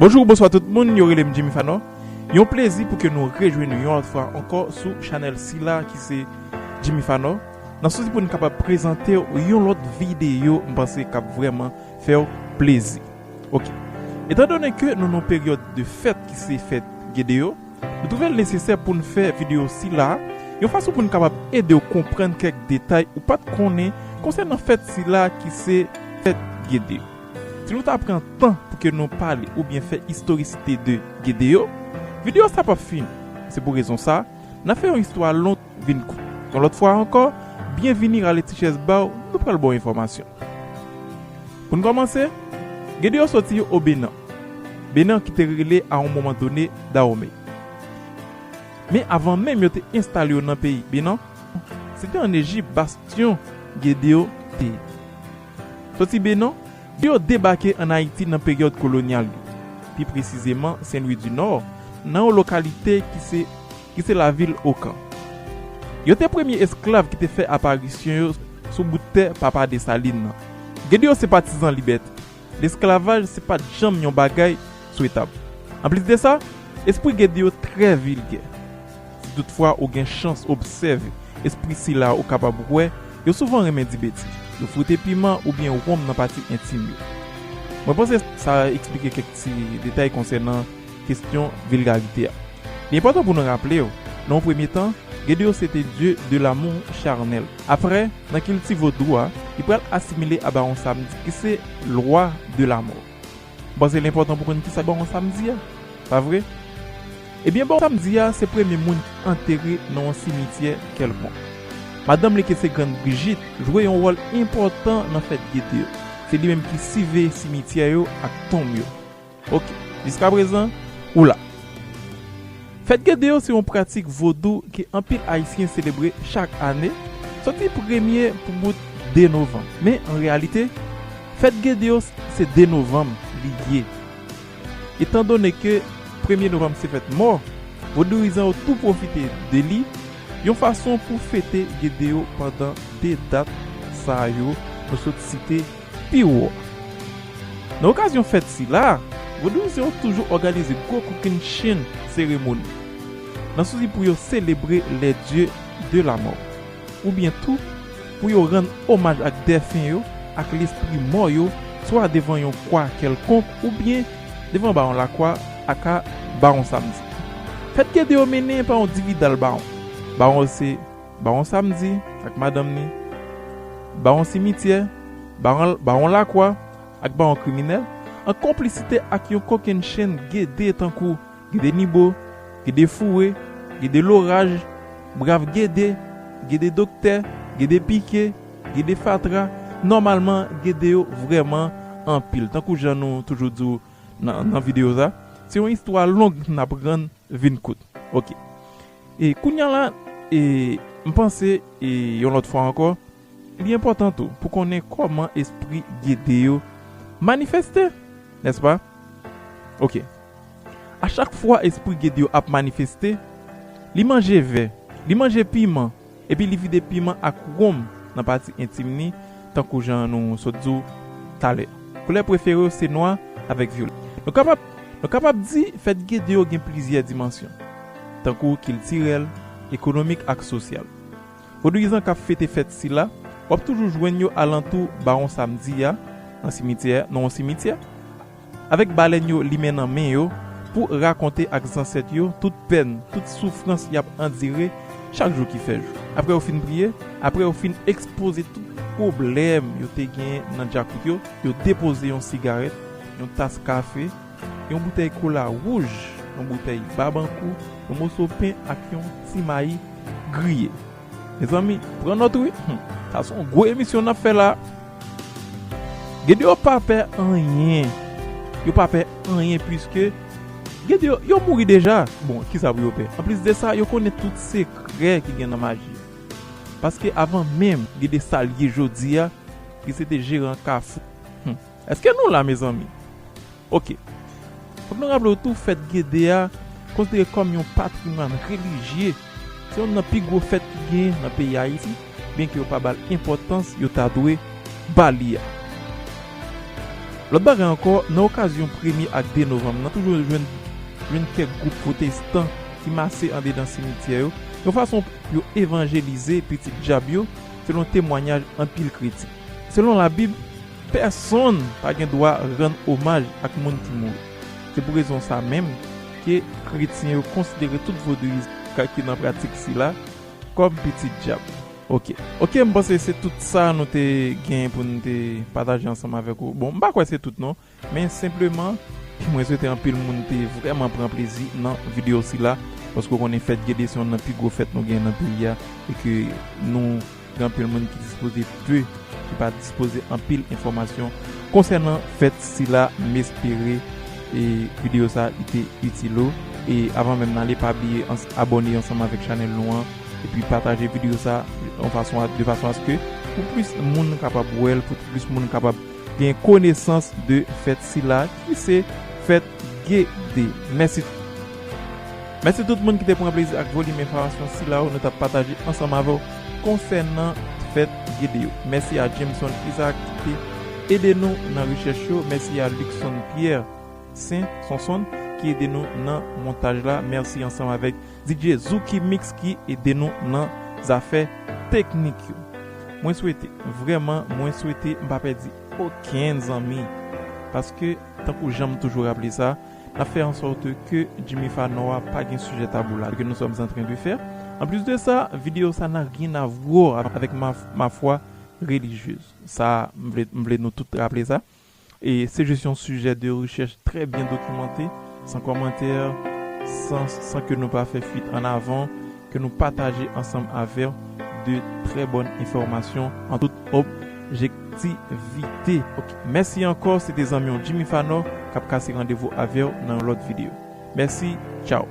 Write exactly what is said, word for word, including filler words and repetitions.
Bonjou, bonswa tout moun, yo rele m Jimmy Fanò. Yon plezi pou ke nou rejwenn nou yon lòt fwa ankò sou chanèl sila ki se Jimmy Fanò. Nan sousi pou n kapab prezante w yon lòt videyo, m panse k ap vrèman fè w plezi. Ok. Etandone ke nou nan peryòd de fèt ki se fèt Gede yo, nou twouve l nesesè pou n fè videyo sila a yon fason pou n kapab ede w konprann kèk detay ou pa t konnen konsènan fèt sila ki se fèt Gede yo. Si nou ta pran tan pou ke nou pale oubyen fè istorisite de Gede yo, videyo sa p ap fini. Se pou rezon sa, n a fè yon istwa long vin kout. Yon lòt fwa ankò, byenvini, rale ti chèz ba w, nou pral ba w enfòmasyon. Pou n kòmanse, Gede yo soti o Benan. Benan ki te rele a yon moman done Dawome. Men avan menm yo te enstale yo nan peyi Benan, se te ann Ejip bastyon Gede yo te ye. Soti Benan, Gede yo debake ann Ayiti nan peryòd kolonyal yo, pi presizeman Sen Lwi di Nò, nan yon lokalite ki se, ki se lavil Okan. Yo te premye esklav ki te fè aparisyon yo sou bout tè Papa Desalin nan. Gede yo se patizan libète. Lesklavaj se pa t janm yon bagay swetab. Anplis de sa, espri Gede yo trè vilgè. Si toutfwa ou gen chans obsève espri sila, ou kapab wè yo souvan renmen di betiz. Yo fwote piman oubyen wonm nan pati entim yo. Mwen panse sa eksplike kèk ti detay konsènan kesyon vilgarite a. Li enpòtan pou nou raple w, nan yon premye tan, Gede yo se te dieu de l'amour charnel. Apre, nan kilti vodou a, li pral asimile a Bawon Samdi, ki se lwa de lamò. M panse l enpòtan pou konn kisa Bawon Samdi a, pa vre? Ebyen, Bawon Samdi a se premye moun ki antere nan yon simityè kèlkonk. Madanm li ki se Grann Brijit jwe yon wòl enpòtan nan fèt Gede yo. Se li menm ki siveye simityè yo ak tonm yo. Ok, jiskaprezan, ou la. Fèt Gede yo se yon pratik vodou ke anpil Ayisyen selebre chak ane, soti premye pou bout de novanm. Men, an reyalite, fèt Gede yo se de novanm li ye. Etandone ke premye novanm se fèt mò, vodouyizan yo tou pwofite de li yon fason pou fete Gede yo pandan de dat sa yo nou sot site pi wo a. Nan okazyon fèt sila, vodouyizan yo toujou òganize gwo kokennchenn seremoni, nan sousi pou yo selebre les dieux de la mort, oubyen tou pou yo rann omaj ak dèfen yo, ak lespri mò yo, swa devan yon kwa kèlkonk oubyen devan Bawon Lakwa, aka Bawon Samdi. Fèt Gede yo mennen pa yon dividal bawon. Bawon se Bawon Samdi ak madanm ni, Bawon Simityè, Bawon, Bawon Lakwa ak Bawon Kriminèl, an konplisite ak yon kokennchenn Gede tankou Gede Nibo, Gede Foure, Gede Loraj, Brav Gede, Gede Doktè, Gede Pike, Gede Fatra. Nòmalman, Gede yo vrèman anpil. Tankou jan nou toujou di w nan, nan videyo sa, se yon istwa long n ap rann vin kout. Ok. E kounye a la, e, m panse, e, yon lòt fwa ankò, li enpòtan tou pou konnen kòman espri Gede yo manifeste, nèspa? Ok. A chak fwa espri Gede yo ap manifeste, li manje vè, li manje piman, epi li vide piman ak wonm nan pati entim ni, tankou jan nou sot di w talè. Koulè prefere yo se nwa avèk vyolèt. Nou kapab, nou kapab di fèt Gede yo gen plizyè dimansyon, tankou kiltirèl, ekonomik ak sosyal. Vodouyizan k ap fete fèt sila, w ap toujou jwenn yo alantou Bawon Samdi a, nan simityè, nan yon simityè, avèk balèn yo limen nan men yo, pou rakonte ak zansèt yo tout pèn, tout soufrans y ap andire chak jou ki fè jou. Apre yo fin priye, apre yo fin ekspoze tout pwoblèm yo te genyen nan djakout yo, yo depoze yon sigarèt, yon tas kafe, yon boutèy kola wouj, yon boutèy babankou, yon moso pen ak yon ti mayi griye. Mezanmi, pran nòt wi. Hmm. Sa se yon gwo emisyon n ap fè la. Gede yo pa pè anyen. Yo pa pè anyen, piske Gede yo, yo mouri deja. Bon, kisa pou yo pè? Anplis de sa, yo konnen tout sekrè ki gen nan maji a. Paske avan menm Gede sa l ye jodi a, li se te jeran Kafou. Hmm. Èske nou la, mezanmi? Ok. Fòk nou raple w tou, fèt Gede a konsidere kòm yon patrimwàn relijye. Se youn nan pi gwo fèt ki genyen nan peyi Ayiti, byenke yo pa ba l enpòtans yo ta dwe ba li a. Lòt bagay ankò, nan okazyon premye ak de novanm nan, toujou jwenn, jwenn kèk gwoup pwotestan ki mase andedan simityè yo, yon fason pou yo evanjelize pitit djab yo, selon temwanyaj anpil kretyen. Selon Labib, pèsonn pa gen dwa rann omaj ak moun ki mouri. Se pou rezon sa menm ke kretyen yo konsidere tout vodouyizan ki nan pratik sila kòm pitit djab. Ok. Ok, m panse se tout sa nou te gen pou nou te pataje ansanm avèk ou. Bon, m pa kwè se tout non, men senpleman, mwen swete anpil moun te vrèman pran plezi nan videyo sila, paske w konnen fèt Gede se youn nan pi gwo fèt nou gen nan peyi a, e ke nou gen anpil moun ki dispoze de, ki pa dispoze anpil enfòmasyon konsènan fèt sila. M espere e videyo sa li te itil ou. E avan menm n ale, pa bliye ans- abòne ansanm avèk chanèl nou an, epi pataje videyo sa yon fason a, de fason aske pou plis moun kapab wè l, pou plis moun kapab gen konesans de fèt sila ki se fèt Gede. Mèsi. Mèsi tout moun ki te pran plezi ak volim enfòmasyon sila yo nou t ap pataje ansanm avè w konsènan fèt Gede yo. Mèsi a Jameson Isaac ki te ede nou nan rechèch yo. Mèsi a Luckson Pierre Saint Sonson ki ede nou nan montaj la. Mèsi ansanm avèk D J Zouki Mix ki ede nou nan zafè teknik yo. Mwen swete, vrèman, mwen swete m pa pèdi okenn zanmi. Paske, tankou jan m toujou raple sa, n ap fè an sòt ke Jimmy Fanò a pa gen sijè tabou la, ke nous sommes en train de faire. En plus de ça, vidéo ça n'a rien à voir avec ma, ma foi religieuse. Sa, m vle, m vle nou tout raple sa. E se jis yon sijè de rechèch trè byen dokimanté, san kòmantè, san, san ke nou pa fè fuit an avan, ke nou pataje ansanm avè w de trè bòn enfòmasyon an tout objektivite. Ok, mèsi ankò, se te zanmi w Jimmy Fanò k ap kase randevou avè w nan yon lòt videyo. Mèsi, tchao.